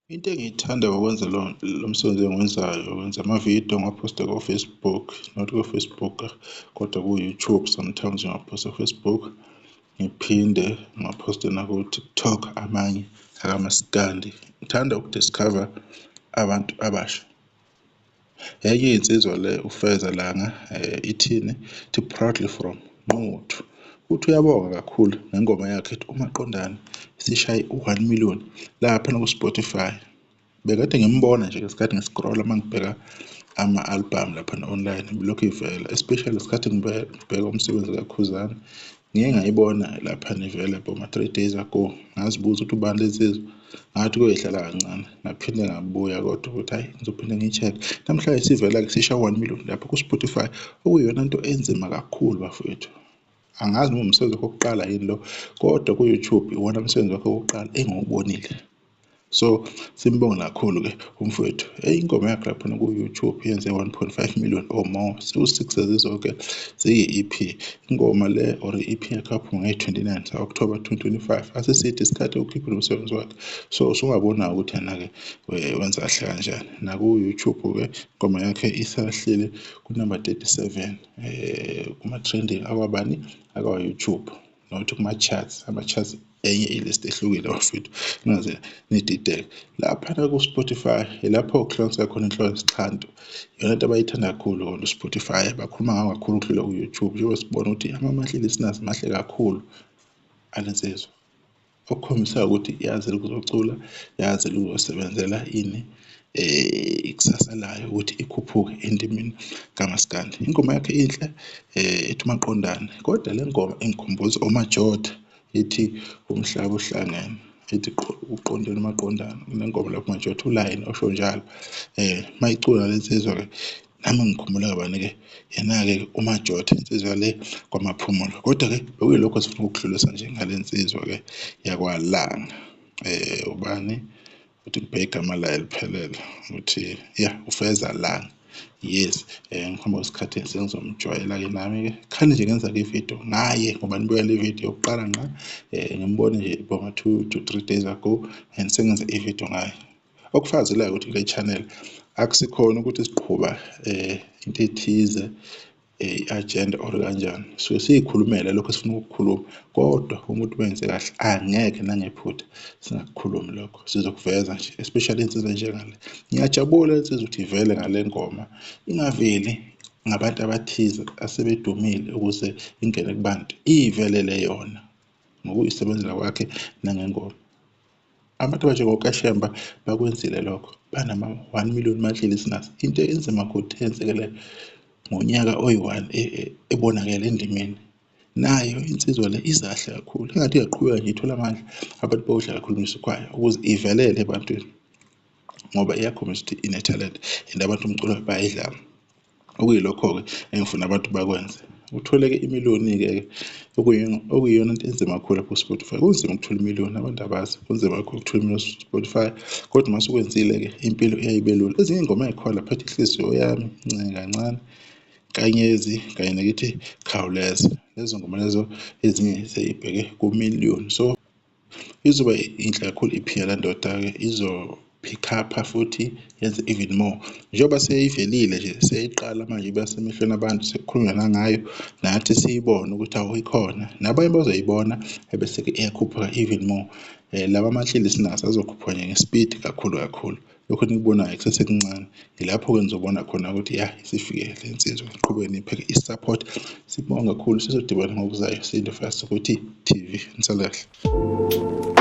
Into engiyithanda ngokwenza lo msebenzi engiwenzayo, ukwenza amavidiyo ngiwaphoste ko-Facebook, not ko-Facebook kodwa ku-YouTube, sometimes ngiwaphosta ku-Facebook, ngiphinde ngiwaphoste naku-TikTok amanye akamaskandi. Ngithanda uku-discover-a abantu abasha. Enye iy'nsizwa le uFeza Langa ithini? Ithi proudly from Nquthu. Uthi uyabonga kakhulu ngengoma yakhe ethi Umaqondane isishaye u-one million laphana ku-Spotify. Bekade ngimbona nje ngesikhathi ngi-scroll-a uma ngibheka ama-album laphana online bilokhu ivela, especially ngesikhathi ngibheka umsebenzi kaKhuzani. Ngiye ngayibona laphana ivela boma-3 days ago, ngazibuza ukuthi ubani le nsizwa, ngathi kuyoyihlala kancane ngaphinde ngabuya kodwa ukuthi hhayi ngizophinde ngiyi-check-e. Namhlanje isivela-ke isishaye u-one million lapha ku-Spotify, okuyiyona nto enzima kakhulu bafowethu. Angazi noma umsebenzi wakhe wokuqala yini lo, kodwa ku-YouTube iwona msebenzi wakhe wokuqala engiwubonile. So simbonge kakhulu-ke umfowethu. Eyi, ingoma yakhe laphana ku-YouTube yenze 1.5 million or more, ziwu-six zizonke ziyi-EP. Ingoma le or i-EP yakhe yaphuma ngeyi-29 zika-October 2025, aseside isikhathi ewukhiphile umsebenzi wakhe. So usungabona-ke ukuthi yena-ke wenza kahle kanjani. Naku-YouTube-ke ingoma yakhe isahleli ku-number 37 kuma-trending akwabani, akwa-YouTube, not kuma-charts, ama-charts enye i-list ehlukile bafowethu, ningaze nidideke. Laphana ku-Spotify ilapho kuhlukaniseka khona inhloko yesixhantu, iyona nto abayithanda kakhulu kona u-Spotify, bakhuluma ngawo kakhulu ukudlula u-YouTube, njengoba sibona ukuthi ama-monthly listeners mahle kakhulu ale nsizwa. Okukhombisa ukuthi yazela ukuzocula, yazela ukuzosebenzela ini ikusasa layo ukuthi ikhuphuke endimeni kamaskandi. Ingoma yakhe inhle ethi Umaqondane, kodwa le ngoma ingikhumbuza uMajotha ithi umhlaba uhlangene, ithi uqondene umaqondane. Kunengoma lapho uMajotha ulayini osho njalo mayicula le nsizwa-ke nami ngikhumbula kabani-ke yena-ke uMajotha insizwa le kwaMaphumulo. Kodwa-ke bekuyilokho esifuna ukukudlulisa nje ngale nsizwa-ke yakwaLanga. Ubani? Ukuthi ngibheke igama layo liphelele ukuthi ya uFeza Langa. Yes, ngihamba kwesikhathi sengizomjwayela-ke nami-ke. Khani nje ngenza-ke ividiyo ngaye ngoba nibuka le vidiyo yokuqala ngqa ngimbone nje boma 2 to 3 days ago and sengenza ividiyo ngaye. Okufakazelayo ukuthi kule channel akusikhona ukuthi siqhuba into ethize i-agenda or kanjani, suke siyikhulumela lokho esifuna ukukukhuluma, kodwa umuntu wenze kahle angeke nangephutha singakukhulumi lokho, sizokuveza nje, especially insizwa enjengale. Ngiyajabula insizwa ukuthi ivele ngale ngoma, ingaveli ngabantu abathize asebedumile ukuze ingene kubantu, iyivelele yona ngokuyisebenzela kwakhe nangengoma. Abantu abanjengoKaShemba bakwenzile lokho, banama-1 million monthly listeners. Into enzima kakhulu eyenzeke leyo ngonyaka oyi-one ebonakele endimeni. Nayo insizwa le iza kahle kakhulu, engathi ingaqhubeka nje ithole amandla, abantu bawudla kakhulu umuziki wayo ukuze ivelele ebantwini ngoba iyakhombisa ukuthi inethalente and abantu umculo bayayidlala. Okuyilokho-ke engifuna abantu bakwenze. Uthole-ke imiliyoni-ke okuyiyona nto enzima kakhulu lapho ku-Spotify. Kunzima ukuthola imiliyoni, abantu abazi, kunzima kakhulu ukuthola imiliyoni ku-Spotify, kodwa uma usukwenzile-ke impilo iyaye ibe lula. Ezinye iy'ngoma ey'khona lapha ethi inhliziyo yami incenge kancane, Nkanyezi kanye nekithi Khawuleza. Lezo ngoma lezo ezinye seyibheke kumiliyoni. So izoba inhle kakhulu i-EP yale ndoda-ke, izo-pick up-a futhi yenze even more. Njengoba seyivelile nje seyiqala manje iba semehlweni abantu, sekukhulunywa nangayo, nathi siyibone ukuthi awu ikhona, nabanye bazoyibona ebese-ke iyakhuphuka even more. Laba ama-monthly listeners azokhuphuka nje nge-speed kakhulu kakhulu. Lokhu enikubonayo kusesekuncane, yilapho-ke nizobona khona ukuthi ya isifike le nsizwa. Niqhubeke niyipheke i-support. Sibonge kakhulu, sizodibana ngokuzayo. Siyinde Fast ukuthi TV. Nisale kahle.